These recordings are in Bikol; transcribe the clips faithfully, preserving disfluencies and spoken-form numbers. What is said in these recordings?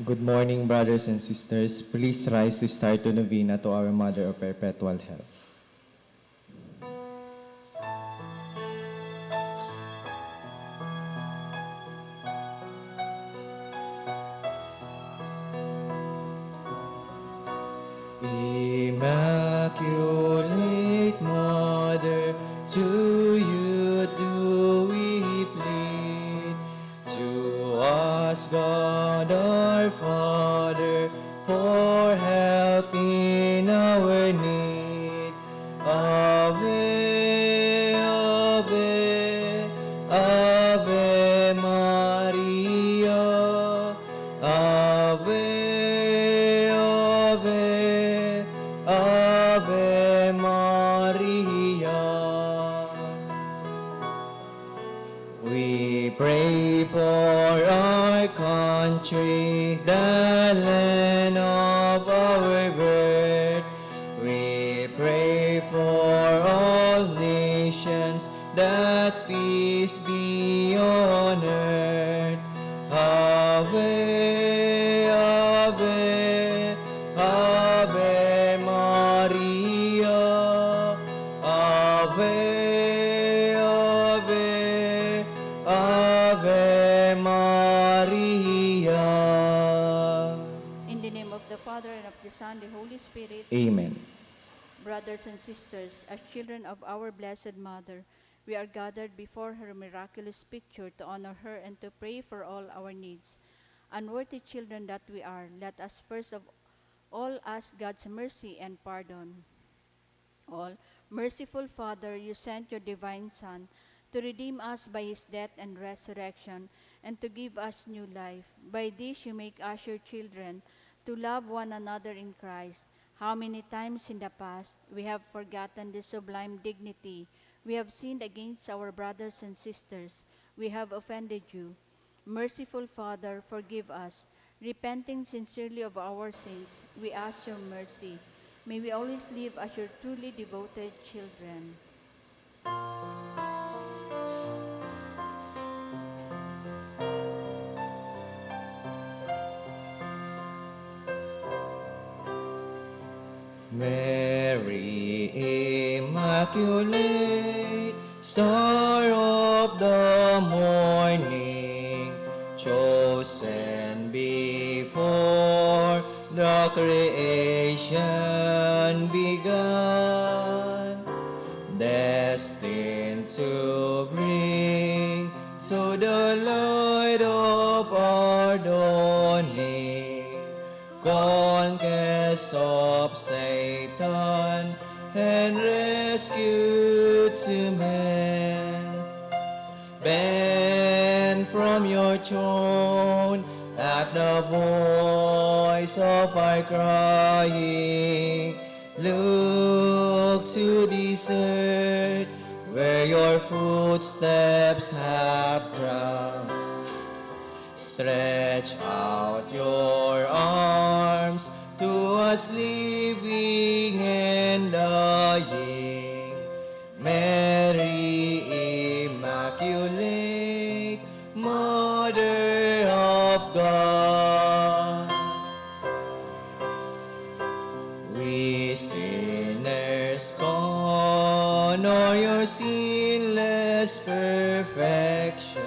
Good morning, brothers and sisters. Please rise to start the novena to our Mother of Perpetual Help. Immaculate Mother, to you do we plead. To us, God our Father, for help in our need. Ave, Ave, Ave Maria. Ave, Ave, Ave Maria. We pray for our country, the land of our birth. We pray for all nations, that peace be on earth. Ave, Ave, Ave Maria. Ave, Ave, Ave Maria. In the name of the Father, and of the Son, the Holy Spirit. Amen. Brothers and sisters, as children of our Blessed Mother, we are gathered before her miraculous picture to honor her and to pray for all our needs. Unworthy children that we are, let us first of all ask God's mercy and pardon. All merciful Father, you sent your divine Son to redeem us by his death and resurrection, and to give us new life. By this you make us your children, to love one another in Christ. How many times in the past we have forgotten this sublime dignity, we have sinned against our brothers and sisters, we have offended you. Merciful Father, forgive us. Repenting sincerely of our sins, we ask your mercy. May we always live as your truly devoted children. Mary Immaculate, Star of the morning, chosen before the creation began, destined to bring to the light of our dawning, conquest of Satan and rescue to men. Bend from your throne at the voice of our crying. Look to this earth where your footsteps have trod. Stretch out your arms to us living and dying. Mary Immaculate, Mother of God, we sinners honor your sinless perfection.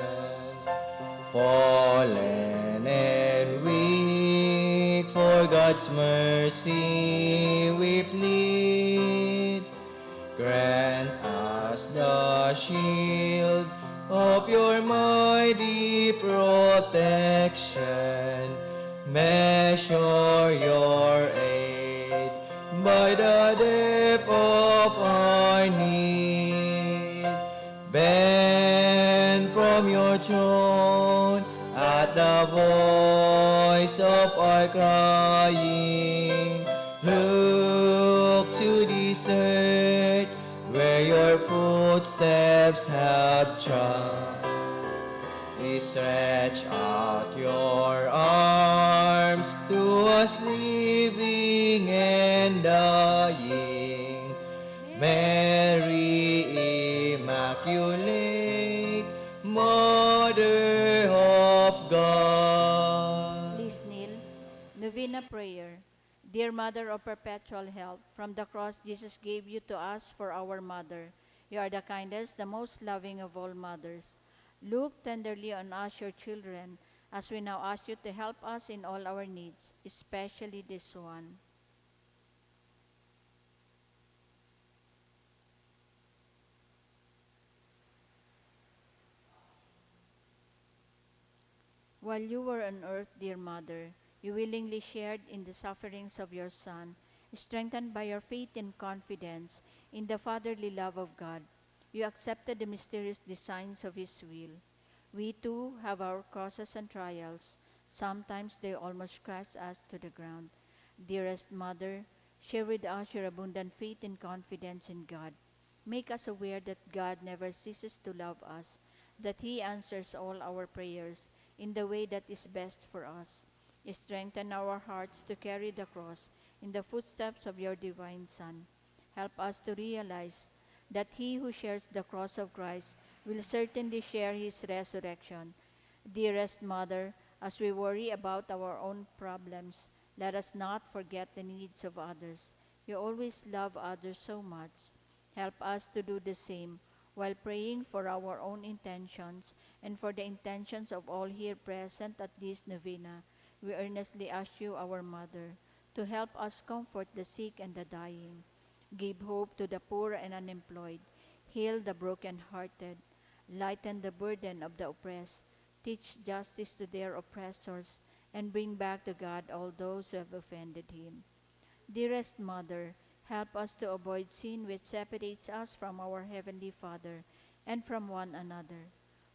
Fallen and weak, for God's mercy we plead. Grant us the shield of your mighty protection. Measure your aid by the depth of our need. Bend from your throne at the voice of our crying. Look to this earth where your footsteps have trod. Stretch out your arms to us living and dying. Mary Immaculate, Mother of God. Please kneel. Prayer. Dear Mother of Perpetual Help, from the cross Jesus gave you to us for our mother. You are the kindest, the most loving of all mothers. Look tenderly on us, your children, as we now ask you to help us in all our needs, especially this one. While you were on earth, dear Mother, you willingly shared in the sufferings of your Son. Strengthened by your faith and confidence in the fatherly love of God, you accepted the mysterious designs of His will. We too have our crosses and trials. Sometimes they almost crush us to the ground. Dearest Mother, share with us your abundant faith and confidence in God. Make us aware that God never ceases to love us, that He answers all our prayers in the way that is best for us. Strengthen our hearts to carry the cross in the footsteps of your divine Son. Help us to realize that he who shares the cross of Christ will certainly share his resurrection. Dearest Mother, as we worry about our own problems, let us not forget the needs of others. You always love others so much. Help us to do the same while praying for our own intentions and for the intentions of all here present at this novena. We earnestly ask you, our Mother, to help us comfort the sick and the dying, give hope to the poor and unemployed, heal the broken-hearted, lighten the burden of the oppressed, teach justice to their oppressors, and bring back to God all those who have offended Him. Dearest Mother, help us to avoid sin which separates us from our Heavenly Father and from one another.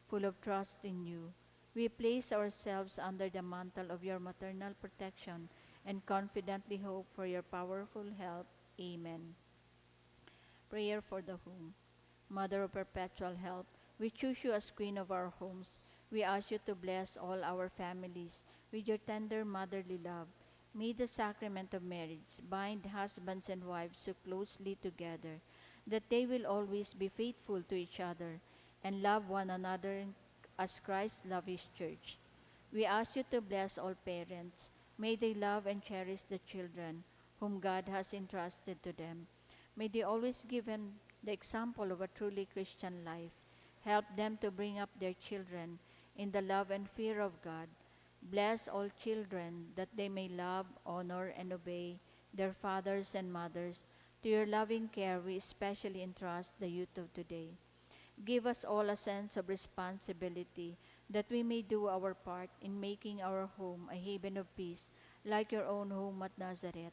Full of trust in you, we place ourselves under the mantle of your maternal protection and confidently hope for your powerful help. Amen. Prayer for the Home. Mother of Perpetual Help, we choose you as Queen of our homes. We ask you to bless all our families with your tender motherly love. May the sacrament of marriage bind husbands and wives so closely together that they will always be faithful to each other and love one another as Christ loved His church. We ask you to bless all parents. May they love and cherish the children whom God has entrusted to them. May they always give them the example of a truly Christian life. Help them to bring up their children in the love and fear of God. Bless all children that they may love, honor, and obey their fathers and mothers. To your loving care, we especially entrust the youth of today. Give us all a sense of responsibility that we may do our part in making our home a haven of peace like your own home at Nazareth.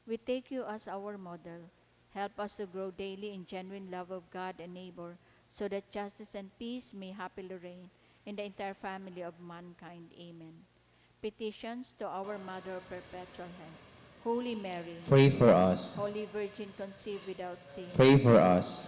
We take you as our model. Help us to grow daily in genuine love of God and neighbor, so that justice and peace may happily reign in the entire family of mankind. Amen. Petitions to our Mother of Perpetual Help. Holy Mary, pray for us. Holy Virgin conceived without sin, pray for us.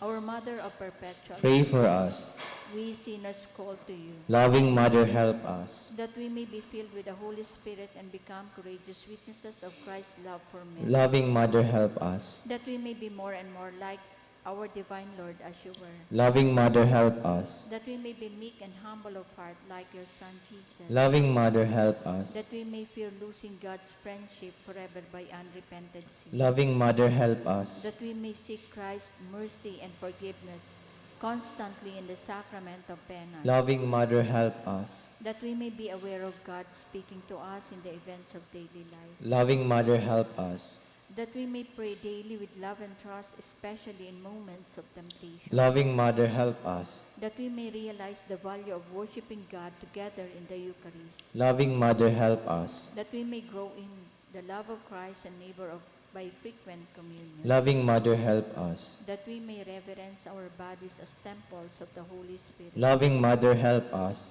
Our Mother of Perpetual, pray for us. We sinners call to you. Loving Mother, help us. That we may be filled with the Holy Spirit and become courageous witnesses of Christ's love for men. Loving Mother, help us. That we may be more and more like our divine Lord as you were. Loving Mother, help us. That we may be meek and humble of heart like your Son Jesus. Loving Mother, help us. That we may fear losing God's friendship forever by unrepented sin. Loving Mother, help us. That we may seek Christ's mercy and forgiveness constantly in the sacrament of penance. Loving Mother, help us. That we may be aware of God speaking to us in the events of daily life. Loving Mother, help us. That we may pray daily with love and trust, especially in moments of temptation. Loving Mother, help us. That we may realize the value of worshiping God together in the Eucharist. Loving Mother, help us. That we may grow in the love of Christ and neighbor of, by frequent communion. Loving Mother, help us. That we may reverence our bodies as temples of the Holy Spirit. Loving Mother, help us.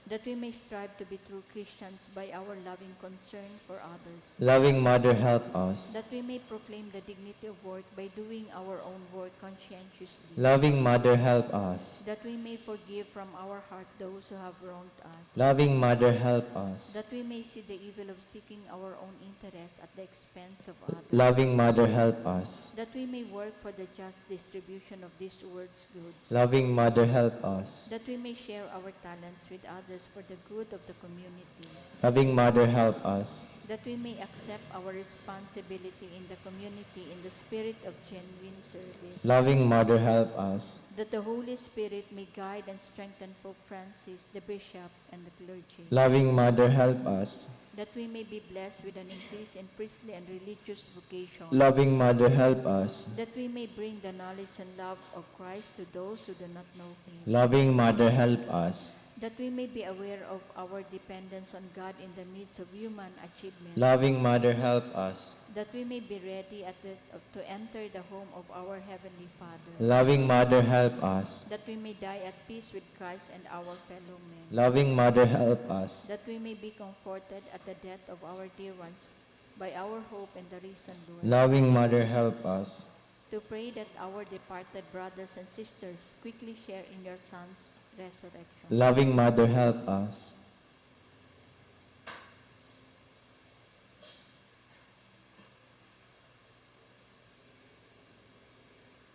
That we may strive to be true Christians by our loving concern for others. Loving Mother, help us. That we may proclaim the dignity of work by doing our own work conscientiously. Loving Mother, help us. That we may forgive from our heart those who have wronged us. Loving Mother, help us. That we may see the evil of seeking our own interests at the expense of others. Loving Mother, help us. That we may work for the just distribution of this world's goods. Loving Mother, help us. That we may share our talents with others for the good of the community. Loving Mother, help us. That we may accept our responsibility in the community in the spirit of genuine service. Loving Mother, help us. That the Holy Spirit may guide and strengthen Pope Francis, the Bishop, and the clergy. Loving Mother, help us. That we may be blessed with an increase in priestly and religious vocations. Loving Mother, help us. That we may bring the knowledge and love of Christ to those who do not know Him. Loving Mother, help us. That we may be aware of our dependence on God in the midst of human achievements. Loving Mother, help us. That we may be ready at the, to enter the home of our Heavenly Father. Loving Mother, help us. That we may die at peace with Christ and our fellow men. Loving Mother, help us. That we may be comforted at the death of our dear ones by our hope in the risen Lord. Loving Mother, help us. To pray that our departed brothers and sisters quickly share in your Son's resurrection. Loving Mother, help us.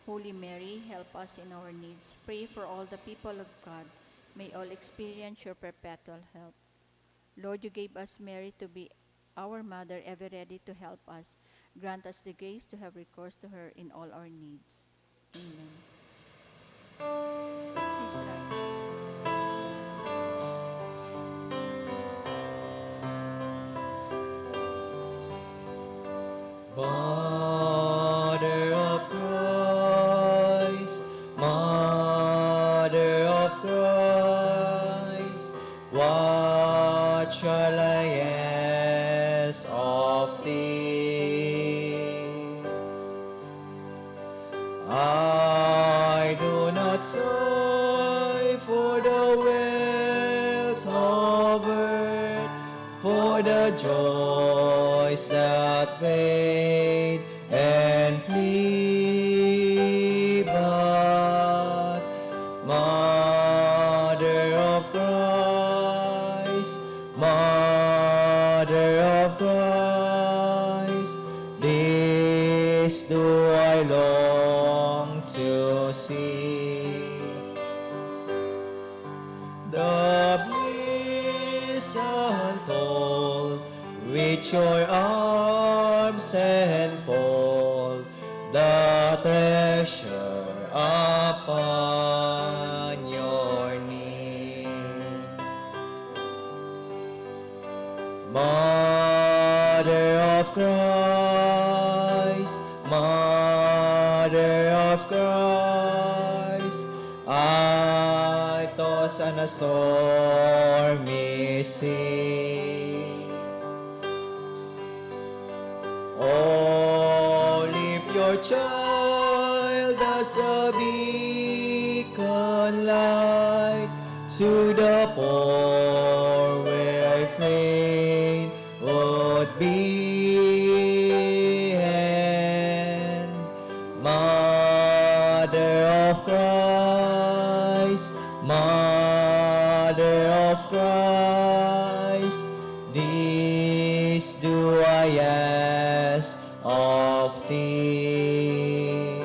Holy Mary, help us in our needs. Pray for all the people of God. May all experience your perpetual help. Lord, you gave us Mary to be our mother, ever ready to help us. Grant us the grace to have recourse to her in all our needs. Amen. Please rise. Mother of Christ, Mother of Christ, what shall I ask of thee? I do not sigh for the wealth of earth, for the joys that fade and flee, but Mother of Christ, Mother of Christ, this do I long to see. The bliss untold which your arms enfold, the treasure upon your knee. Mother of Christ, Mother of Christ, I toss on a stormy sea. Oh, lift your child as a beacon light to the poor where I fain would be. And Mother of Christ, Mother of Christ, this do I ask of thee.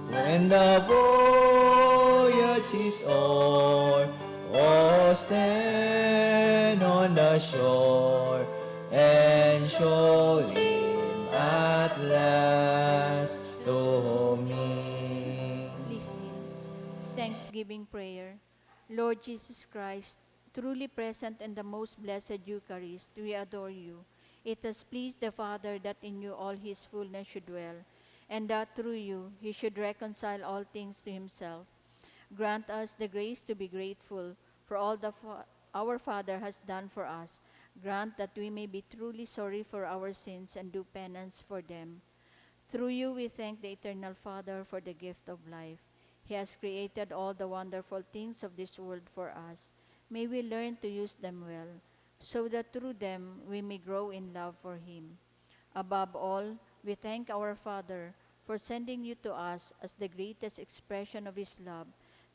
When the voyage is o'er, oh, stand on the shore and show him at last to me. Please kneel. Thanksgiving prayer. Lord Jesus Christ, truly present in the most blessed Eucharist, we adore you. It has pleased the Father that in you all his fullness should dwell, and that through you he should reconcile all things to himself. Grant us the grace to be grateful for all the fa- our Father has done for us. Grant that we may be truly sorry for our sins and do penance for them. Through you we thank the Eternal Father for the gift of life. He has created all the wonderful things of this world for us. May we learn to use them well, so that through them we may grow in love for Him. Above all, we thank our Father for sending you to us as the greatest expression of His love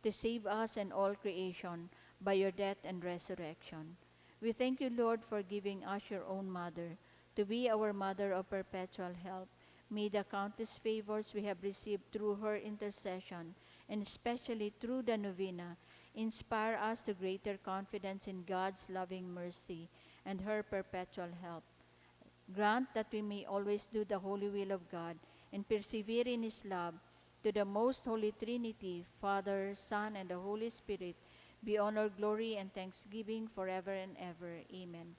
to save us and all creation by your death and resurrection. We thank you, Lord, for giving us your own mother to be our mother of perpetual help. May the countless favors we have received through her intercession, and especially through the novena, inspire us to greater confidence in God's loving mercy and her perpetual help. Grant that we may always do the holy will of God and persevere in His love. To the most holy Trinity, Father, Son, and the Holy Spirit, be honor, glory, and thanksgiving forever and ever. Amen.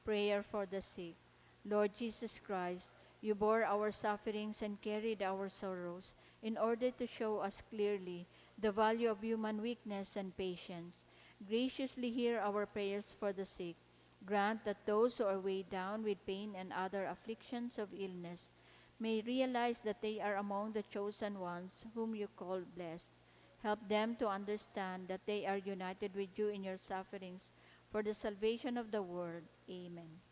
Prayer for the sick. Lord Jesus Christ, you bore our sufferings and carried our sorrows in order to show us clearly the value of human weakness and patience. Graciously hear our prayers for the sick. Grant that those who are weighed down with pain and other afflictions of illness may realize that they are among the chosen ones whom you called blessed. Help them to understand that they are united with you in your sufferings for the salvation of the world. Amen.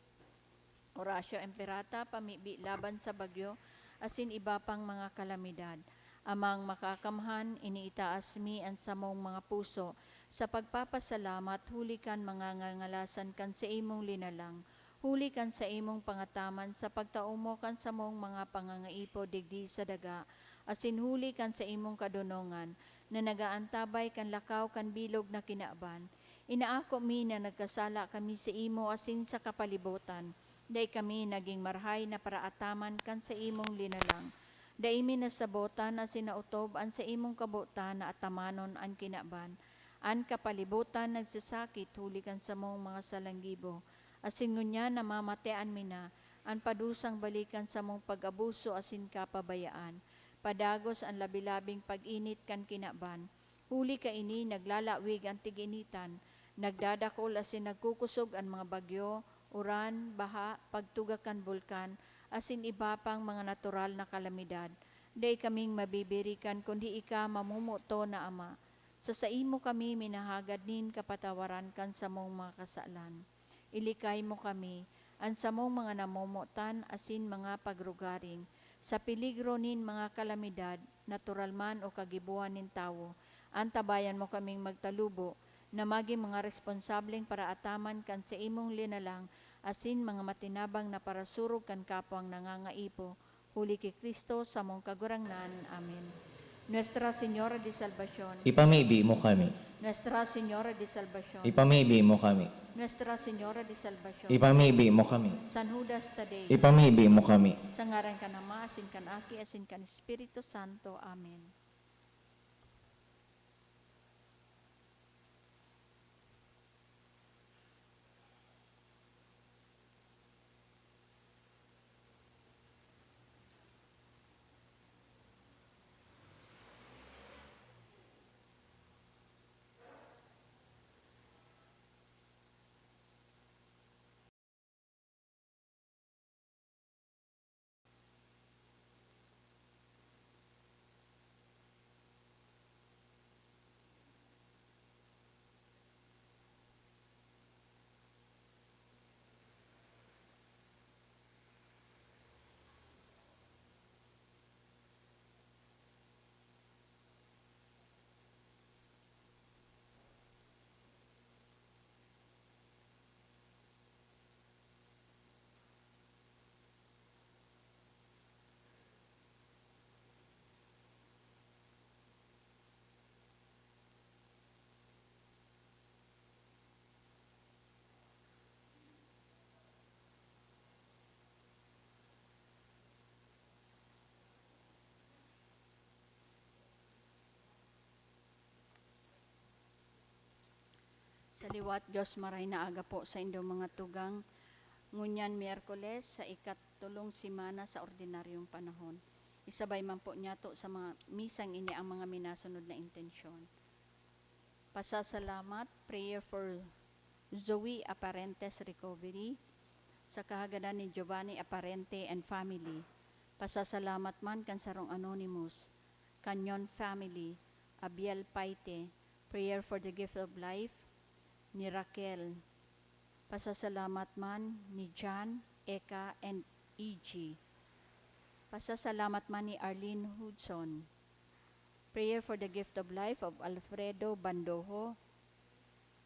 Oratio Imperata, pamibi laban sa bagyo asin iba pang mga kalamidad. Amang Makakamhan, iniitaas mi an samong mga puso sa pagpapasalamat huli kan mga ngangalasan kan saimong linalang, huli kan saimong pangataman sa pagtao mo kan samong mga pangangaipo digdi sa daga, asin huli kan saimong kadonongan na nagaantabay kan lakaw kan bilog na kinaban. Inaako mi na nagkasala kami saimo asin sa kapalibotan. Dai kami nagin marahay na paraataman kan saimong linalang. Dai mi nasabotan asin naotob an saimong kabotan na atamanon an kinaban. An kapalibotan nagsasakit huli kan samong mga salanggibo, asin ngunyan namamatean mi na an padusang balik kan samong pag-abuso asin kapabayaan. Padagos an labi-labing pag-init kan kinaban. Huli kaini, naglalawig an tig-initan, nagdadakul asin nagkukosog an mga bagyo, uran, baha, pagtugak kan bulkan, asin iba pang mga natural na kalamidad. Dai kaming mabibirikan kundi ika, mamomoton na Ama. Sa saimo kami minahagad nin kapatawaran kan samong mga kasalan. Ilikay mo kami, an samong mga namomotan asin mga pagrugaring, sa peligro nin mga kalamidad, natural man o kagibohan nin tawo. Antabayan mo kaming magtalubo na magin mga responsableng paraataman kan saimong linalang asin mga matinabang na parasurog kan kapwang nangangaipo, huli ki Cristo, samong Kagurangnan. Amen. Nuestra Señora de Salvacion. Ipamibi mo kami. Nuestra Señora de Salvacion. Ipamibi mo kami. Nuestra Señora de Salvacion. Ipamibi mo kami. San Judas Tadeo. Ipamibi mo kami. Sa ngaran kan Ama, asin kan Aki, asin kan Espiritu Santo. Amen. Sa liwat, Dios, maray na aga po saindo mga tugang. Ngunyan Miyerkules, sa ikatulong semana sa ordinaryong panahon. Isabay man po niyato sa mga misang ini ang mga minasunod na intensyon. Pasasalamat, prayer for Zoe Aparente's recovery, sa kahagadan ni Giovanni Aparente and family. Pasasalamat man kan sarong anonymous, Canyon family, Abiel Paite, prayer for the gift of life ni Raquel. Pasasalamat man ni Jan, Eka, and E G. Pasasalamat man ni Arlene Hudson. Prayer for the gift of life of Alfredo Bandoho,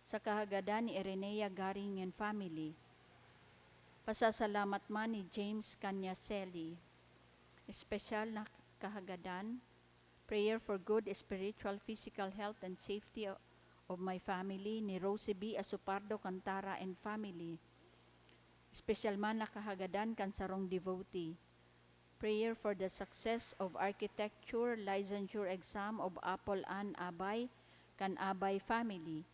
sa kahagadan ni Irenea Garing and family. Pasasalamat man ni James Canyaseli. Espesyal na kahagadan, prayer for good spiritual, physical health and safety o-, of my family ni Rosie B Asupardo Cantara and family. Espesyal man na kahagadan kan sarong devotee. Prayer for the success of architecture licensure exam of Apple Ann Abay kan Abay family.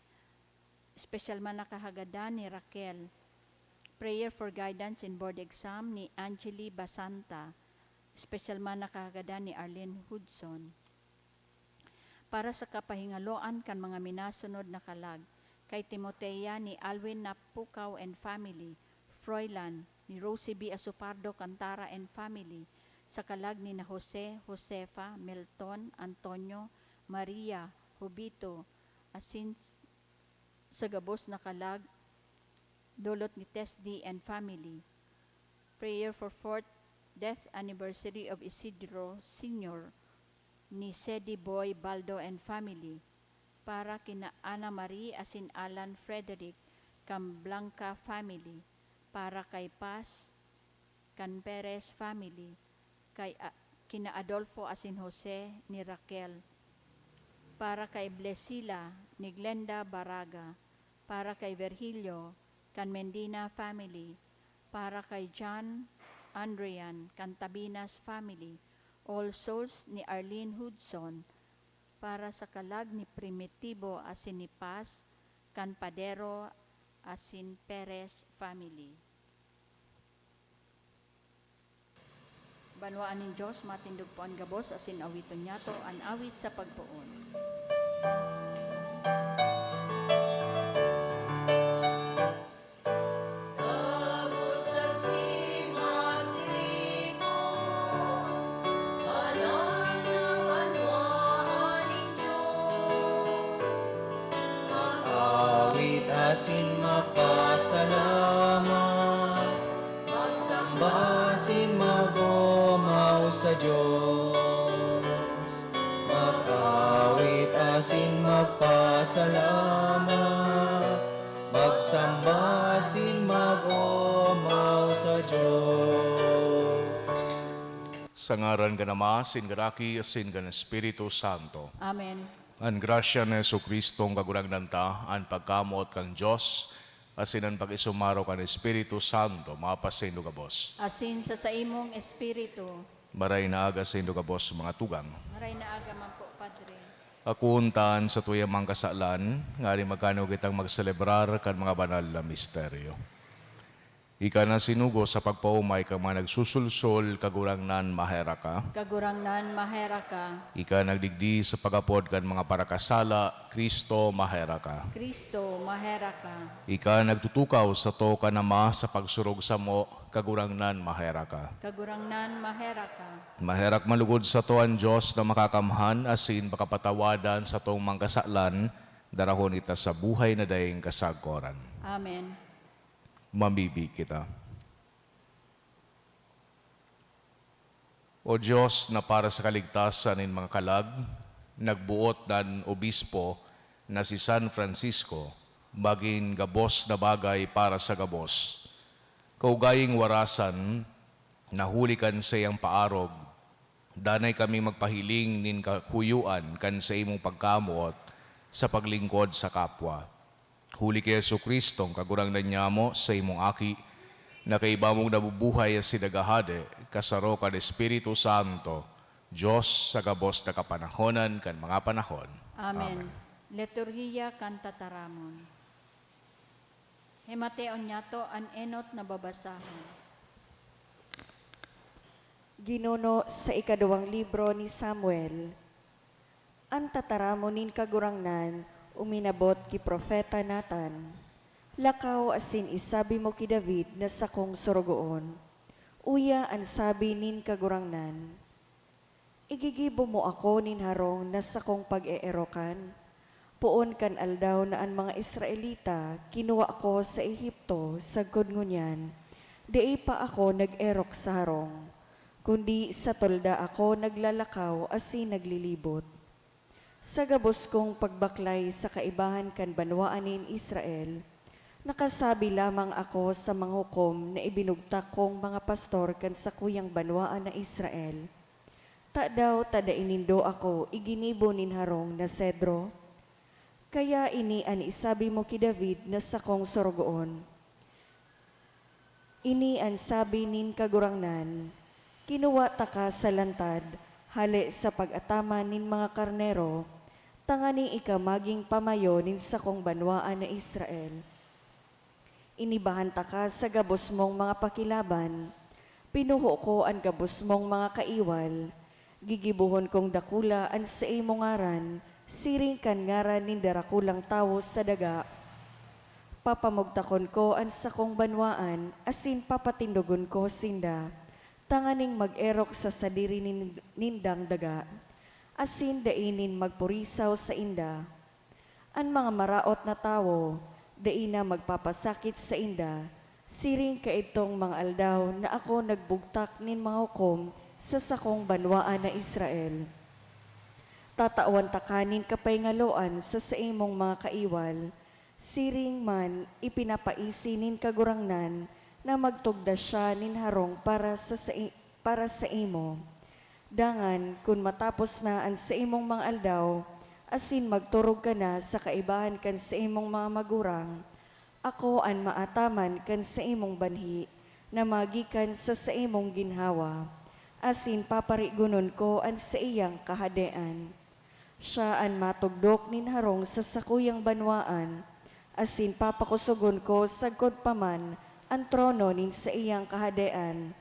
Espesyal man na kahagadan ni Raquel. Prayer for guidance in board exam ni Angeli Basanta. Espesyal man na kahagadan ni Arlene Hudson. Para sa kapahingaloan kan mga minasunod na kalag, kay Timotea ni Alwin Napukaw and family, Froilan, ni Rosie B. Asupardo Cantara and family, sa kalag ni na Jose, Josefa, Melton, Antonio, Maria, Jubito, asin s-, sa gabos na kalag, dulot ni Tess D. and family. Prayer for fourth death anniversary of Isidro Senior ni Sedi Boy Baldo and family, para kina Ana Marie asin Alan Frederick kan Blanca family, para kay Paz kan Perez family, kay A-, kina Adolfo asin Jose ni Raquel, para kay Blesila ni Glenda Baraga, para kay Virgilio kan Mendina family, para kay John Andrian kan Tabinas family, All Souls ni Arlene Hudson, para sa kalag ni Primitibo asin ni Paz kan Padero asin Perez family. Banwaan nin Dios, matindog po an gabos, asin awiton niyato an awit sa pagpoon. Gabos asin matiripon, banal na banwaan nin Dios. Mag-awit asin magpasalamat, magsamba asin mag-omaw sa Dios. Mag-awit asin magpasalamat, magsamba asin mag-omaw sa Dios. Sa ngaran kan Ama, asin kan Aki, asin kan Espiritu Santo. Amen. An grasya ni Jesu-Cristo, an Kagurangnan ta, an pagkamoot kan Dios, asin an pag-isumaro kan Espiritu Santo, mapasaindo gabos. Asin sa saimong espiritu. Maray na aga saindo gabos, mga tugang. Maray na aga man po, Padre. Akoon ta an satuyang mga kasalan, nganing magkanuya kitang magselebrar kan mga banal na misteryo. Ika na sinugo sa pagpaomay kan mga nagsusulsol, Kagurangnan, maherak ka. Kagurangnan, maherak ka. Ika nagdigdi sa pag-apod kan mga parakasala, Cristo, maherak ka. Cristo, maherak ka. Ika nagtutukaw sato kan Ama sa pagsurog samo, Kagurangnan, maherak ka. Kagurangnan, maherak ka. Maherak man lugod sato an Dios na makakamhan asin pakapatawadan satong mga kasalan, darahon kita sa buhay na daing kasagkoran. Amen. Mamibi kita. O Dios, na para sa kaligtasan nin mga kalag, nagboot na an obispo na si San Francisco magin gabos na bagay para sa gabos. Kaugayong warasan, na huli kan saiyang paarog, danay kaming magpahiling nin kahuyoan kan saimong pagkamoot sa paglingkod sa kapwa. Huli ki Jesu-Cristo, an Kagurangnan nyamo, saimong Aki, na kaiba mong nabubuhay asin naghahade, kasaro kan Espiritu Santo, Dios sa gabos na kapanahonan kan mga panahon. Amen. Amen. Liturhiya kan Tataramon. Himateon niyato an enot na babasahon. Ginuno sa ikaduwang libro ni Samuel. An tataramon nin Kagurangnan uminabot ki Propeta Natan, "Lakaw asin isabi mo ki David na sakong sorogoon, 'Uya an sabi nin Kagurangnan: Igigibo mo ako nin harong na sakong pag-eerokan, poon kan aldaw na an mga Israelita kinua ko sa Egipto, sagkod ngunyan, dai pa ako nag-erok sa harong, kundi sa tolda ako naglalakaw asin naglilibot.' Sa gabos kong pagbaklay sa kaibahan kan banwaan nin Israel, nakasabi lamang ako sa mga hukom na ibinugtak kong mga pastor kan sakuyang banwaan na Israel. Tadaw ta dai nindo ako iginibo nin harong na sedro? Kaya ini an isabi mo ki David na sakong sorogoon, Ini an sabi nin Kagurangnan, "Kinua taka sa lantad, hale sa pag-ataman nin mga karnero, tanganing ika magin pamayo nin sakong banwaan na Israel. Inibahan taka sa gabos mong mga pakilaban, pinuho ko an gabos mong mga kaiwal. Gigibohon kong dakula an saimo ngaran, siring kan ngaran nin darakulang tawo sa daga. Papamugtakon ko an sakong banwaan asin papatindogon ko sinda, tanganing mag-erok sa sadiri nin-, nindang daga, asin dai nin magpurisaw sainda. An mga maraot na tawo dai na magpapasakit sainda, siring kaidtong mga aldaw na ako nagbugtak nin mga hukom sa sakong banwaan na Israel. Tatawan taka nin kapaingaloan sa saimong mga kaiwal, siring man ipinapaisi nin Kagurangnan na magtugda siya nin harong para sa sai-, para saimo. Dangan, kun matapos na an saimong mga aldaw, asin magturog ka na sa kaibahan kan saimong mga magurang, ako an maataman kan saimong banhi na magikan sa saimong ginhawa, asin paparigonon ko an saiyang kahadean. Siya an matugdok nin harong sa sakuyang banwaan, asin papakosogon ko sagkod pa man an trono nin saiyang kahadean.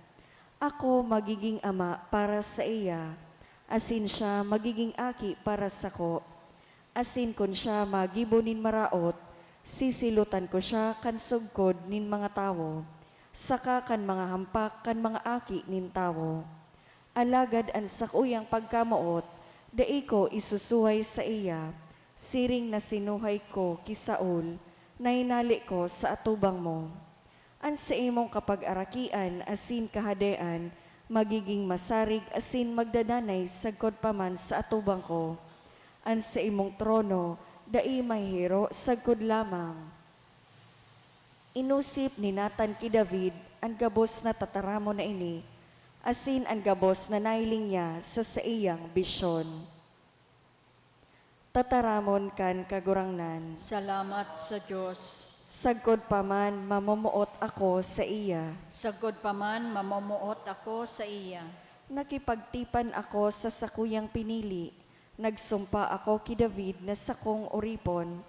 Ako magigin ama para saiya, asin siya magigin aki para sako. Asin kun siya magibo nin maraot, sisilotan ko siya kan sugkod nin mga tawo, saka kan mga hampak kan mga aki nin tawo. Alagad an sakuyang pagkamoot, dai ko isusuhay saiya, siring na sinuhay ko ki Saul, na hinale ko sa atubang mo. An saimong kapagarakian asin kahadean magigin masarig asin magdadanay sagkod pa man sa atubang ko. An saimong trono dai mahihiro sagkod lamang. Inusip ni Natan ki David an gabos na tataramon na ini, asin an gabos na nahiling niya sa saiyang bisyon. Tataramon kan Kagurangnan. Salamat sa Dios. Sagkod pa man mamomoot ako saiya. Sagkod pa man mamomoot ako saiya. Nakipagtipan ako sa sakuyang pinili. Nagsumpa ako ki David na sakong oripon,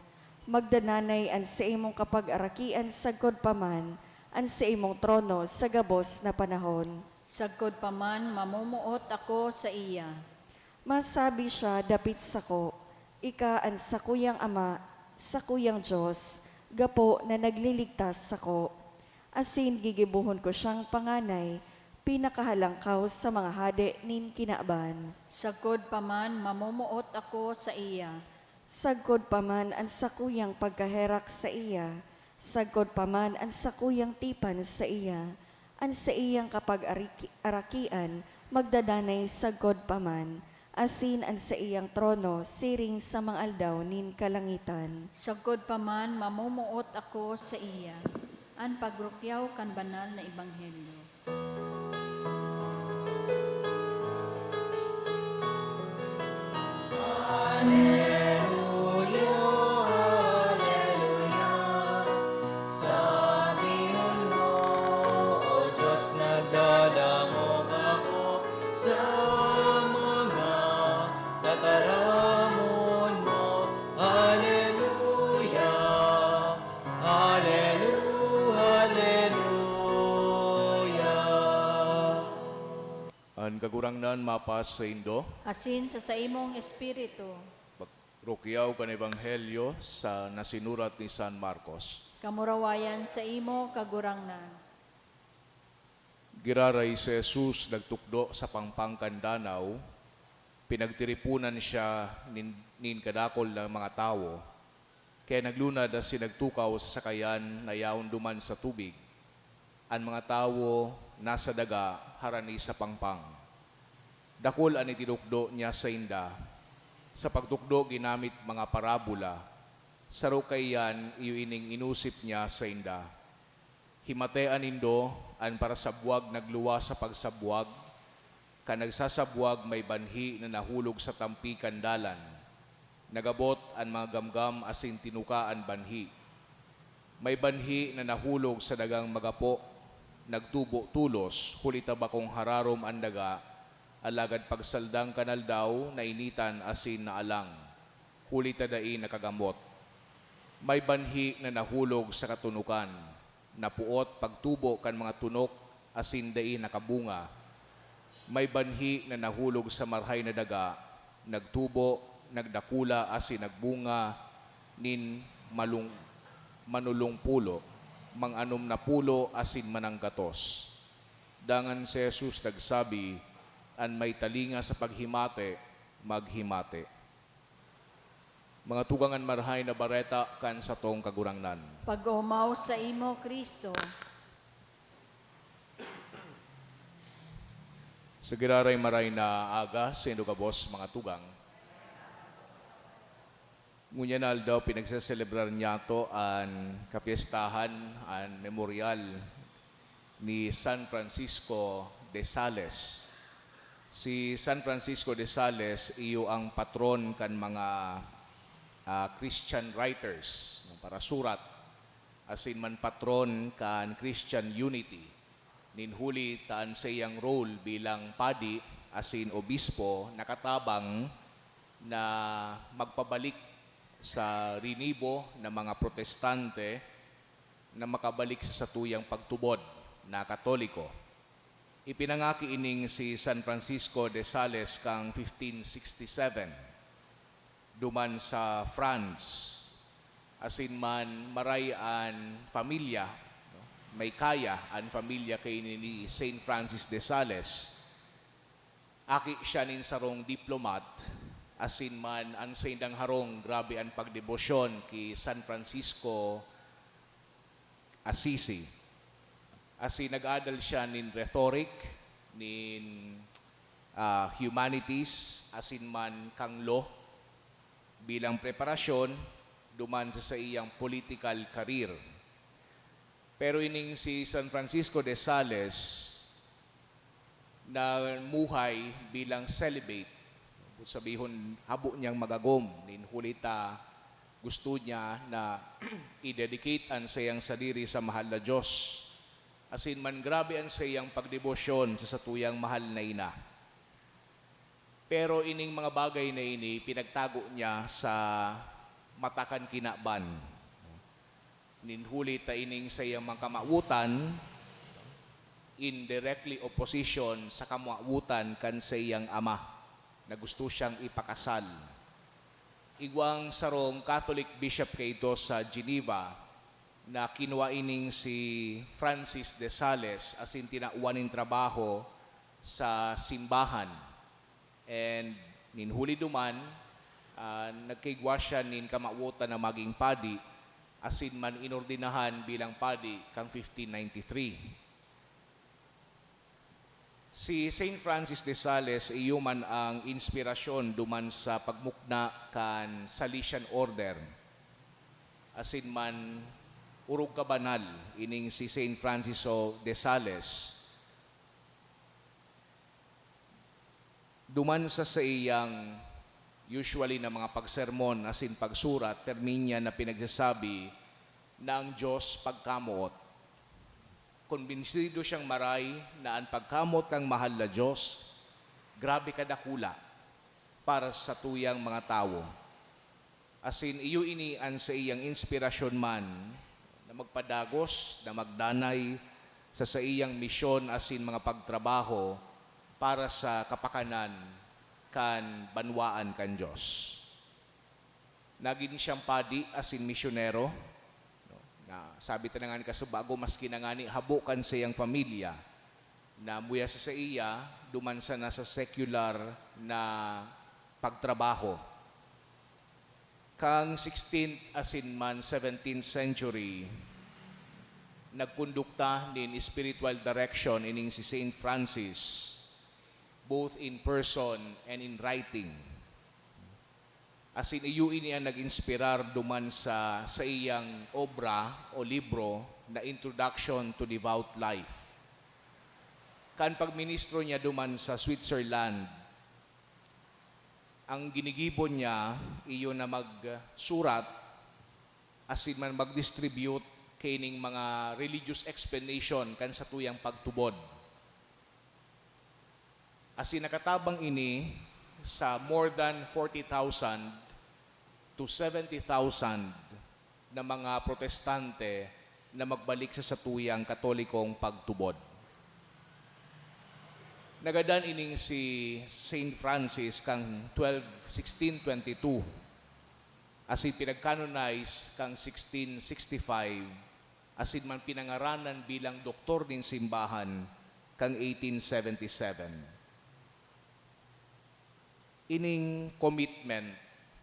"Magdananay an saimong kapagarakian sagkod pa man an saimong trono sa gabos na panahon." Sagkod pa man mamomoot ako saiya. Masabi siya dapit sako, "Ika an sakuyang Ama, sakuyang Dios, gapo na nagliligtas sako." Asin gigibohon ko siyang panganay, pinakahalangkaw sa mga hade nin kinaban. Sagkod pa man mamomoot ako saiya. Sagkod pa man an sakuyang pagkaherak saiya, sagkod pa man an sakuyang tipan saiya, an saiyang kapag-ariki-, arakian magdadanay sagkod pa man, asin an saiyang trono siring sa mga aldaw nin kalangitan. Sagkod pa man mamomoot ako saiya. An pagrukyaw kan banal na ebanghelyo. Aleluya, aleluya. Sabihon mo, O Diyos, nagdadangog ako sa mga tataramon mo. Aleluya, alelu-, aleluya. An Kagurangnan mapasaindo. Asin sa saimong espiritu. Pag-, rukyaw kan Ebanghelyo sa nasinurat ni San Marcos. Kamurawayan saimo, Kagurangnan. Giraray si Jesus nagtukdo sa pangpang kan danaw, pinagtiriponan siya nin, nin kadakul na mga tawo. Kaya naglunad asin nagtukaw sa sakayan na yaon duman sa tubig. An mga tawo nasa daga harani sa pangpang. Dakul an itinukdo niya sainda. Sa pagtukdo ginamit mga parabola. Saro kaiyan iyo ining inusip niya sainda. Himatea nindo, an parasabwag nagluwas sa pagsabwag, kan nagsasabwag may banhi na nahulog sa tampi kan dalan. Nagabot an mga gamgam asin tinuka an banhi. May banhi na nahulog sa dagang magapo, Nagtubo tolos, huli ta bakong hararom an daga, alagad pagsaldang kan aldaw, nainitan asin naalang, huli ta dai nakagamot. May banhi na nahulog sa katunokan, napuot pagtubo kan mga tunok asin dai nakabunga. May banhi na nahulog sa marhay na daga, nagtubo, nagdakula asin nagbunga nin malung-, manulong pulo, mang-anom na pulo asin mananggatos. Dangan si Jesus nagsabi, "An may talinga sa paghimate, maghimate." Mga tugang, an Marahay na Bareta kan satong Kagurangnan. Pag-omaw saimo, Cristo. Sa giraray maray na aga, saindo gabos, mga tugang. Ngunyan na aldaw, pinagseselebrar niyato an kapyestahan, an memorial ni San Francisco de Sales. Si San Francisco de Sales, iyo ang patron kan mga, ah, Christian writers, mga parasurat, asin man patron kan Christian unity. Nin huli ta an saiyang role bilang padi asin obispo nakatabang na magpabalik sa rinibo na mga protestante na makabalik sa satuyang pagtubod na Katoliko. Ipinangaki ining si San Francisco de Sales kan fifteen sixty-seven, duman sa France. Asin man, maray an pamilya, no? May kaya an pamilya kaini ni Saint Francis de Sales. Aki siya nin sarong diplomat, asin man an saindang harong, grabe an pagdebosyon ki San Francisco Assisi. Asin nag-adal siya nin rhetoric, nin, ah, humanities, asin man kan law bilang preparasyon duman sa saiyang political career. Pero ining si San Francisco de Sales, namuhay bilang celibate. Sabihon, habo niyang magagom, nin huli ta gusto niya na i-dedicate an saiyang sadiri sa mahal na Diyos, asin man grabe an saiyang pagdebosyon sa satuyang mahal na ina. Pero ining mga bagay na ini, pinagtago niya sa mata kan kinaban. Nin huli ta ining saiyang mga kamawotan, in directly opposition sa kamawotan kan saiyang ama na gusto siyang ipakasal. Igwang sarong Catholic bishop kaito sa Geneva na kinua ining si Francis de Sales asin tinawan nin trabaho sa simbahan. And nin huli duman, ah, nagkaigwa siya nin kamawotan na magin padi, asin man inordinahan bilang padi kan fifteen ninety-three. Si Saint Francis de Sales iyo man an inspirasyon duman sa pagmukna kan Salesian Order, asin man orog kabanal ining si Saint Francis de Sales. Duman sa saiyang usually na mga pagsermon asin pagsurat, permi niya na pinagsasabi na ang Diyos pagkamoot. Kumbinsido siyang maray na an pagkamoot kan mahal na Diyos, grabe kadakula para sa satuyang mga tawo. Asin iyo ini an saiyang inspirasyon man na magpadagos, na magdanay sa saiyang misyon asin mga pagtrabaho para sa kapakanan kan banwaan kan Dios. Nagin siyang padi asin misyonero, no, na sabi ta na ngani kasubago, maski na ngani habo kan saiyang pamilya, na muya sa saiya, duman sa nasa secular na pagtrabaho. Kan sixteenth asin man seventeenth century, nagkondukta nin spiritual direction ining si Saint Francis, both in person and in writing. Asin iyo ini an nag-inspirar duman sa saiyang obra o libro na Introduction to Devout Life. Kan pagministro niya duman sa Switzerland, ang ginigibo niya iyo na magsurat asin man mag-distribute kaining mga religious explanation kan satuyang pagtubod. Asin nakatabang ini sa more than forty thousand to seventy thousand na mga protestante na magbalik sa satuyang Katolikong pagtubod. Nagadan ining si Saint Francis kan twelve, sixteen twenty-two, asin pinag-canonize kan sixteen sixty-five, asin man pinangaranan bilang doktor nin simbahan kan eighteen seventy-seven. Ining commitment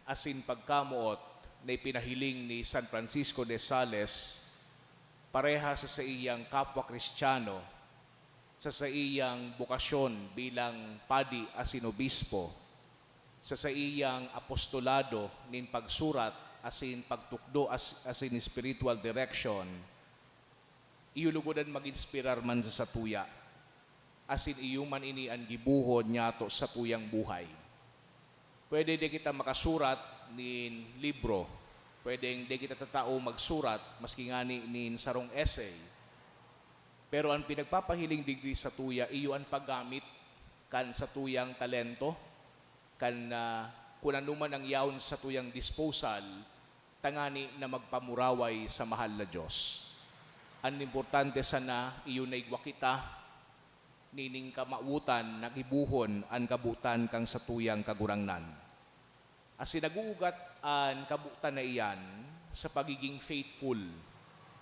asin pagkamoot na ipinahiling ni San Francisco de Sales, pareha sa saiyang kapwa Kristiyano, sa saiyang bokasyon bilang padi asin obispo, sa saiyang apostolado nin pagsurat asin pagtukdo as-, asin spiritual direction, iyo lugod an mag-inspirar man sa satuya, asin iyo man ini an gibohon niyato sa satuyang buhay. Pwede di kita makasurat nin libro, pwedeng di kita tatao magsurat, maski ngani nin sarong essay. Pero an pinagpapahiling digdi satuya, iyo an paggamit kan satuyang talento, kan, ah, kun ano man ang yaon sa satuyang disposal, tangani na magpamuraway sa mahal na Dios. An importante sana, iyo na igwa kita nining kamawotan na gibohon an kabotan kan satuyang Kagurangnan. Asin nag-uugat an kabotan na iyan sa pagiging faithful,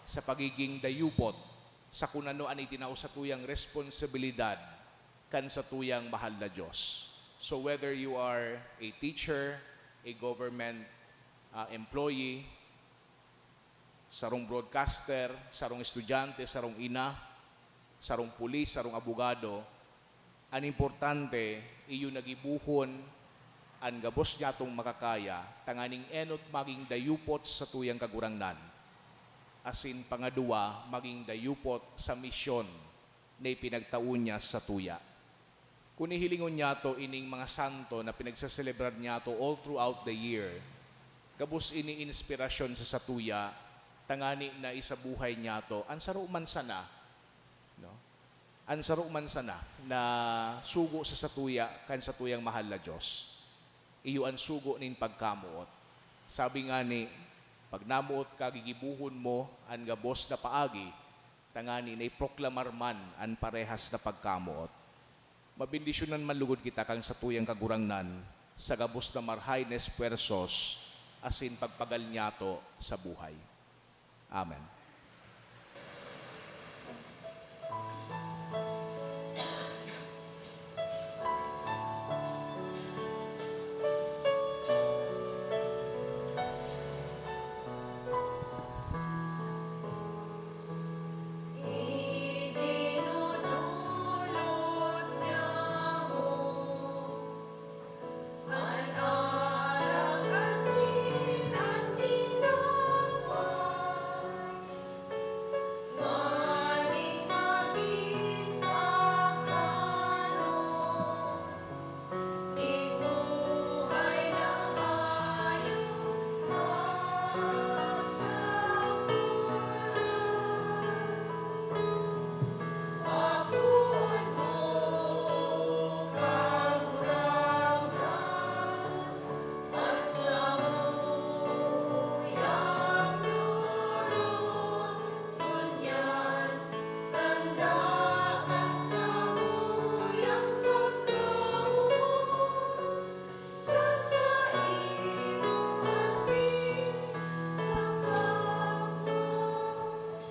sa pagiging dayupot, sa kun ano an itinao satuyang responsibilidad kan satuyang mahal na Dios. So whether you are a teacher, a government, ah, employee, sarong broadcaster, sarong estudyante, sarong ina, sarong pulis, sarong abogado, an importante, iyo na gibohon an gabos niyatong makakaya, tanganing enot magin dayupot sa satuyang Kagurangnan, asin pangaduwa, magin dayupot sa misyon na ipinagtao niya satuya. Kun hihilingon niyato ining mga santo na pinagseselebrar niyato all throughout the year, gabos ini inspirasyon sa satuya, tangani na isabuhay niyato an saro man sana, no? An saro man sana na sugo sa satuya kan satuyang mahal na Dios. Iyo an sugo nin pagkamoot. Sabi ngani, "Pag namoot ka, gigibohon mo an gabos na paagi, tangani na iproklamar man an parehas na pagkamoot." Mabendisyonan man lugod kita kan satuyang Kagurangnan sa gabos na marahay na espuwersos asin pagpagal niyato sa buhay. Amen.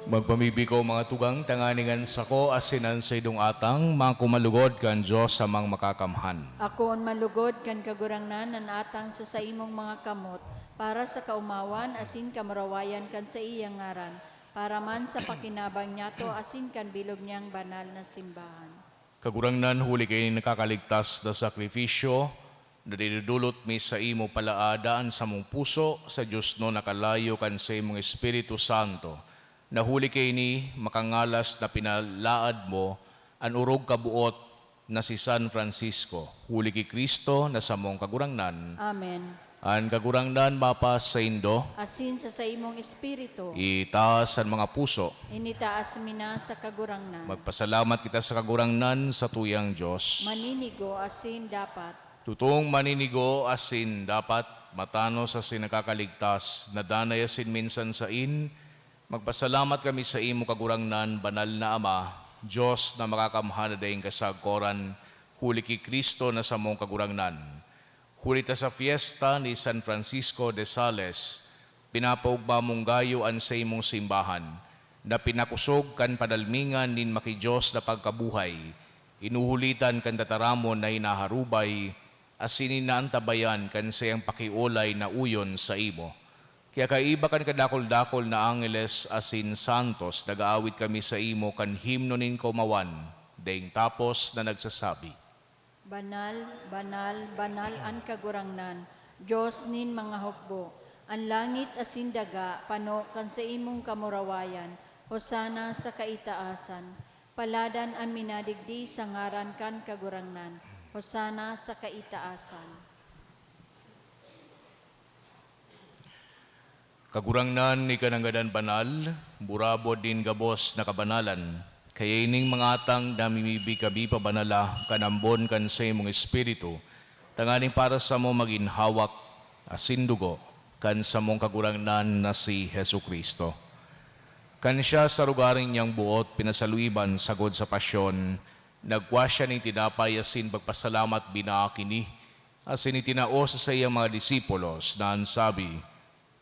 Magpamibi ko, mga tugang, tanganing an sako asin an saindong atang makumalugod kan Dios Amang Makakamhan. Akoon malugod kan Kagurangnan an atang sa saimong mga kamot, para sa kaomawan asin kamurawayan kan saiyang ngaran, para man sa pakinabang niyato asin kan bilog niyang banal na simbahan. Kagurangnan, huli kaini nakakaligtas na sakrifisyo na dinudulot mi saimo palaada an samong puso sa diosnon na kalayo kan saimong Espiritu Santo, na huli kaini makangalas na pinalaad mo an orog kaboot na si San Francisco, huli ki Cristo na samong Kagurangnan. Amen. An Kagurangnan mapasaindo. Asin sa saimong espiritu. Itaas an mga puso. Initaas mi na sa Kagurangnan. Magpasalamat kita sa Kagurangnan sa tuyang Dios. Maninigo asin dapat. Tutong maninigo asin dapat, matanos asin nakakaligtas, na danay asin minsan sain, magpasalamat kami sa imo, Kagurangnan, banal na Ama, Dios na makakamhan na daing kasagkoran, huli ki Cristo na samong Kagurangnan. Huli ta sa fiesta ni San Francisco de Sales, pinapaogma mong gayo an saimong simbahan, na pinakosog kan padalmingan nin maki-Dios na pagkabuhay, inuhulitan kan tataramon na hinaharubay, asin inaantabayan kan saiyang pakiolay na uyon saimo. Kaya kaiba kan kadakul-dakul na angeles asin santos, nag-aawit kami saimo kan himno nin kaomawan, daing tapos na nagsasabi, "Banal, banal, banal an Kagurangnan, Dios nin mga hukbo. An langit asin daga pano kan saimong kamurawayan. Hosana sa kaitaasan. Paladan an minadigdi sa ngaran kan Kagurangnan. Hosana sa kaitaasan." Kagurangnan, ika nangadan banal, burabod nin gabos na kabanalan. Kaya ining mga atang namimibi kami pabanala kan ambon kan saimong Espiritu, tanganing para samo magin hawak asin dugo kan samong Kagurangnan na si Jesu-Cristo. Kan siya sa lugaring niyang boot pinasaluiban sagod sa pasyon, nagkua siya nin tinapay asin pagpasalamat binaak ini, asin itinao sa saiyang mga disipulos, na an sabi,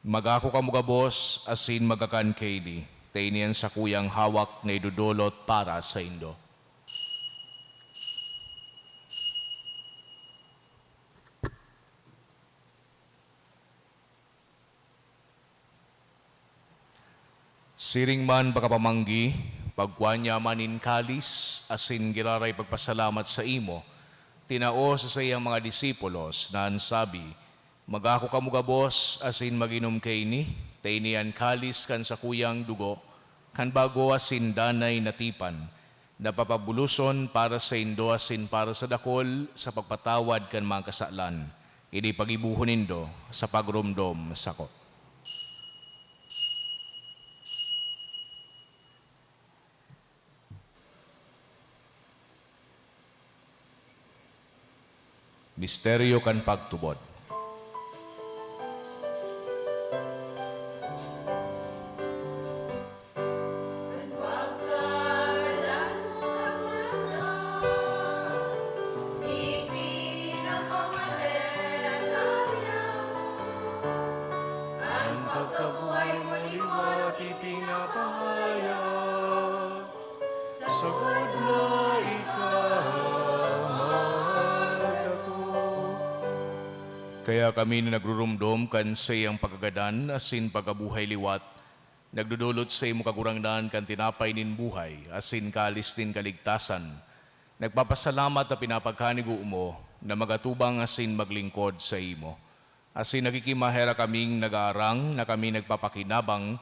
"Magako kamo gabos asin magkakan kaini, ta ini an sakuyang hawak na idodolot para saindo." Siring man pakapamanggi, pagkua niya man nin kalis asin giraray pagpasalamat saimo, tinao sa saiyang mga disipulos, na an sabi, "Magako kamo gabos asin mag-inom kaini, ta ini an kalis kan sakuyang dugo kan bago asin danay na tipan, na papabuloson para saindo asin para sa dakul sa pagpatawad kan mga kasalan. Ini paggibohon nindo sa pagromdom sako." Misteryo kan pagtubod. An pagkabuhay mo liwat ipinapahayag, sagkod na ika magdatong. Kaya kami na nagruromdom kan saiyang pagkagadan asin pagkabuhay liwat, nagdodolot saimo, Kagurangnan, kan tinapay nin buhay asin kalis nin kaligtasan. Nagpapasalamat ta pinapagkanigo mo na magatubang asin maglingkod saimo. Asin nakikimaherak kaming nag-aarang na kami nagpapakinabang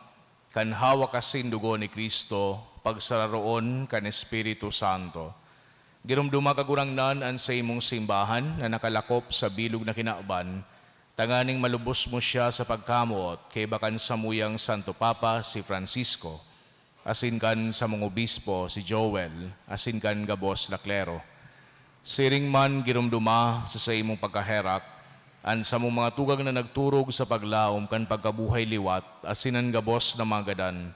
kan hawak asin dugo ni Cristo, pagsararoon kan Espiritu Santo. Giromdoma, Kagurangnan, an saimong simbahan na nakalakop sa bilog na kinaban, tanganing malubos mo siya sa pagkamoot kaiba kan samuyang Santo Papa, si Francisco, asin kan samong obispo, si Joel, asin kan gabos na klero. Siring man, giromdoma sa saimong pagkaherak an samong mga tugang na nagturog sa paglaom kan pagkabuhay liwat asin an gabos na mga gadan,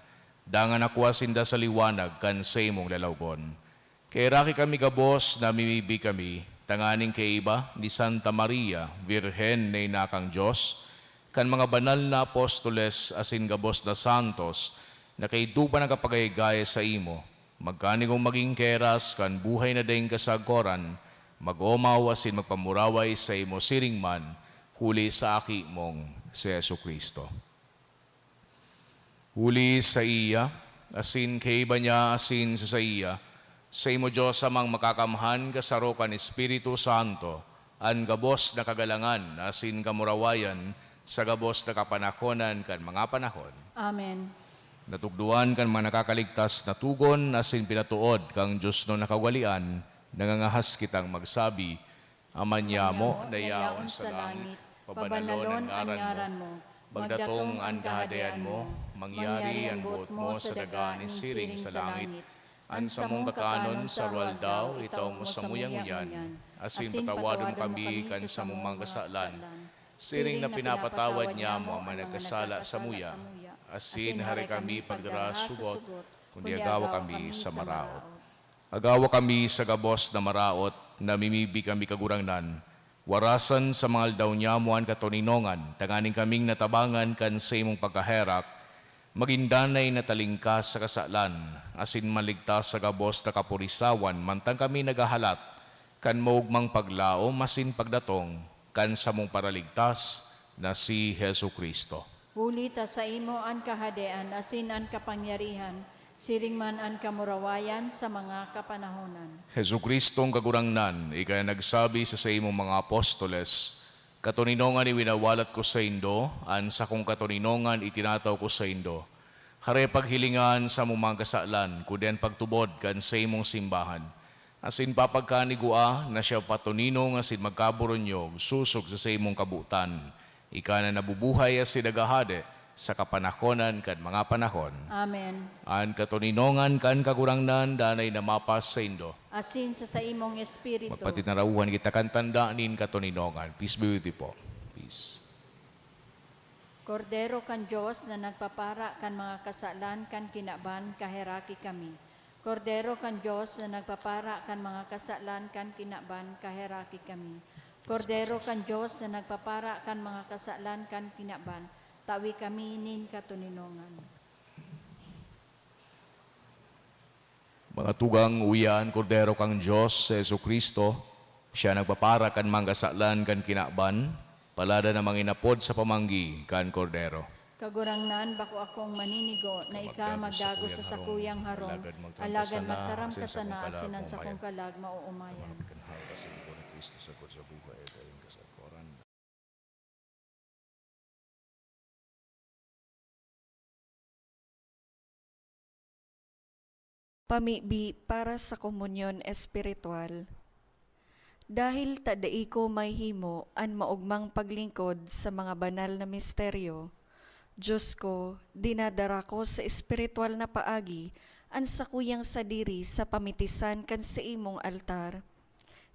dangan nakua sinda sa liwanag kan saimong lalawgon. Kaheraki kami gabos, namimibi kami, tanganing kaiba ni Santa Maria, Birhen na ina kan Dios, kan mga banal na apostoles asin gabos na santos, na kaidto pa nagkapagayagaya saimo, magkanigong magin keras kan buhay na daing kasagkoran, mag-omaw asin magpamuraway saimo siring man, huli sa Aki mong si Jesu-Cristo. Huli saiya, asin kaiba niya, asin sa saiya, saimo, Dios Amang makakamhan, kasaro kan Espiritu Santo, an gabos na kagalangan asin kamurawayan sa gabos na kapanahonan kan mga panahon. Amen. Natukdoan kan mga nakakaligtas na togon asin pinatood kan Diosnon na kaugalean, nangangahas kitang magsabi, Ama niamo na yaon sa langit, Pabanalon an ngaran mo. Magdatong an Kahadean mo. Mangyari an boot mo sa daga nin siring sa langit. An samong kakanon sa arog-aldaw, itao mo samuyang ngunyan, asin patawadon mo kami kan samong mga kasalan, siring na pinapatawad nyamo an mga nagkasala samuya. Asin hare kami pagdara sugot, kundi agawa kami sa maraot. Agawa kami sa gabos na maraot, namimibi kami, Kagurangnan, warasan sa mga aldaw nyamo an katoninongan, tanganing kaming natabangan kan saimong pagkaherak, magin danay na talingkas sa kasalan, asin maligtas sa gabos na kapurisawan, mantang kami naghahalat kan maogmang paglaom asin pagdatong kan samong Paraligtas na si Jesu-Cristo. Huli ta saimo an Kahadean asin an kapangyarihan, siring man an kamurawayan sa mga kapanahonan. Jesu-Cristong Kagurangnan, ika na nagsabi sa saimong mga apostoles, "Katoninongan iwinawalat ko saindo, an sakong katoninongan itinataw ko saindo." Hare paghilinga an samong mga kasalan, kundi an pagtubod kan saimong simbahan. Asin papagkanigua na siya patoninong asin magkaburunyog sosog sa saimong kabotan. Ika na nabubuhay asin naghahade sa kapanahonan kan mga panahon. Amen. An katoninongan kan Kagurangnan danay na mapasaindo. Asin sa saimong espiritu. Magpatinarauhan kita kan tanda nin katoninongan. Please be with you po. Peace. Kordero kan Dios na nagpapara kan mga kasalan kan kinaban, kaheraki kami. Kordero kan Dios na nagpapara kan mga kasalan kan kinaban, kaheraki kami. Kordero kan Dios na nagpapara kan mga kasalan kan kinaban, tawi kami nin katoninongan. Mga tugang, uya an Kordero kan Dios, si Jesu-Cristo. Siya nagpapara kan mga kasalan kan kinaban. Palada na manginapod sa pamanggi kan Kordero. Kagurangnan, bako akong maninigo na ika magdagos sa sakuyang harong, alagad magtaram ka sana asin an sakong kalag maoomayan. Pamibi para sa komunyon espiritual. Dahil ta dai ko mahihimo an maogmang paglingkod sa mga banal na misteryo, Dios ko, dinadara ko sa espiritual na paagi an sakuyang sadiri sa pamitisan kan saimong altar.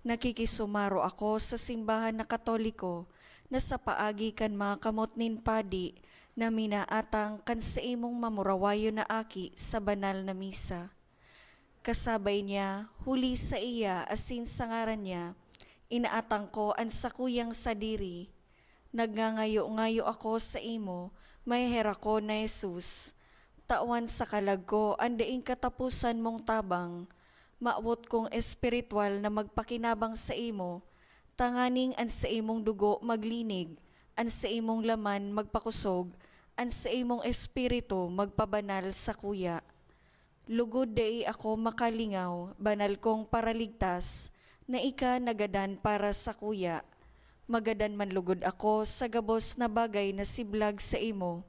Nakikisumaro ako sa simbahan na Katoliko na sa paagi kan mga kamot nin padi na minaatang kan saimong mamurawayon na aki sa banal na misa. Kasabay niya, huli saiya asin sa ngaran niya, inaatang ko an sakuyang sadiri. Nagngangayo-ngayo ako saimo, maheherak ko na Jesus. Tawan sa kalag ko an daing kataposan mong tabang. Mawot kong espiritual na magpakinabang saimo, tanganing an saimong dugo maglinig, an saimong laman magpakosog, an saimong espiritu magpabanal sakuya. Lugod dai ako makalingaw, banal kong Paraligtas, na ika nagadan para sakuya. Magadan man lugod ako sa gabos na bagay na siblag saimo,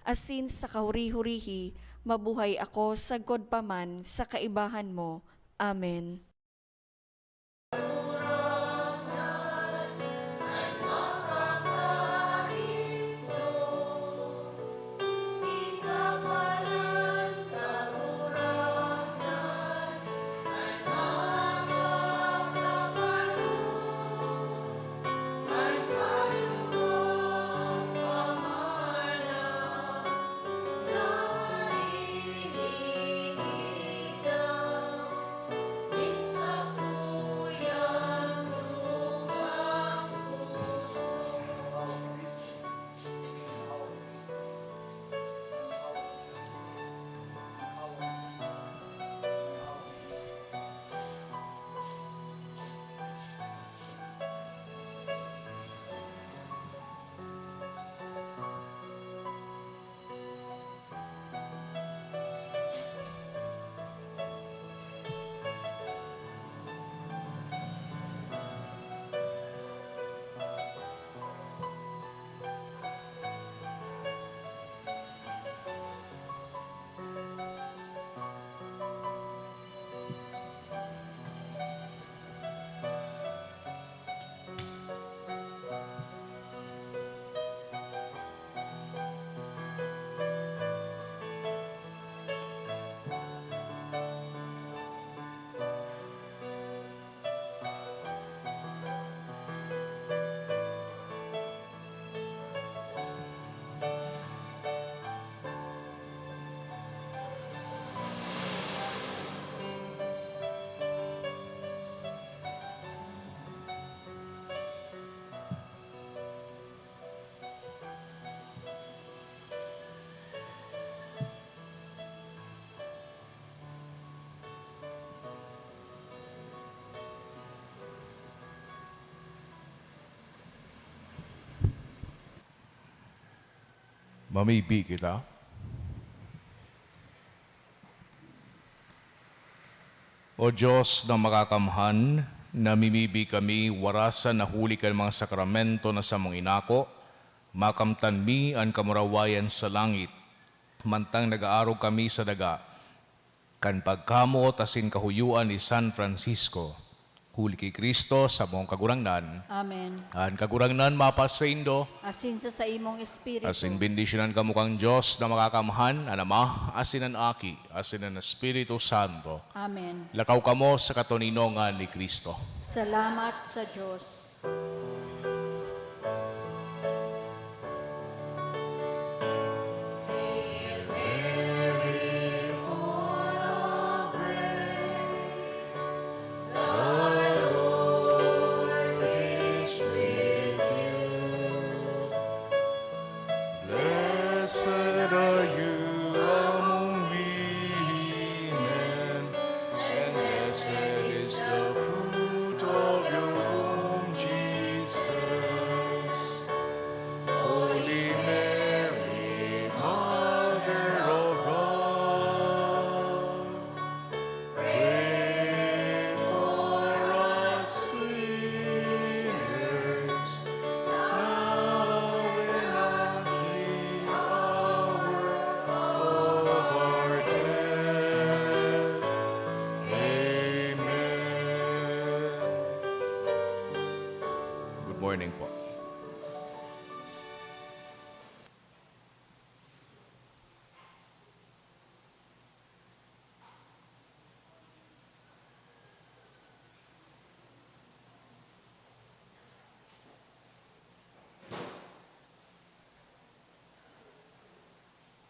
asin sa kahuri-hurihi mabuhay ako sagkod pa man sa kaibahan mo. Amen. Mamibi kita. O Diyos na makakamhan, namimibi kami warasan na huli kan mga sakramento na samong inako, makamtan mi an kamurawayan sa langit, mantang nag-aarog kami sa daga kan pagkamoot asin kahuyoan ni San Francisco. Huli ki Cristo, samong Kagurangnan. Amen. An Kagurangnan mapasaindo. Asin sa saimong espiritu. Asin bendisyonan kamo kan Dios na makakamhan, an Ama, asin an Aki, asin an Espiritu Santo. Amen. Lakaw kamo sa katoninongan ni Cristo. Salamat sa Dios. Hail Mary, full of grace, the Lord is with you. Blessed are you among women, and blessed is the fruit of your womb, Jesus. Holy Mary, Mother of God, pray for us sinners, now and at the hour of our death. Amen. Good morning po.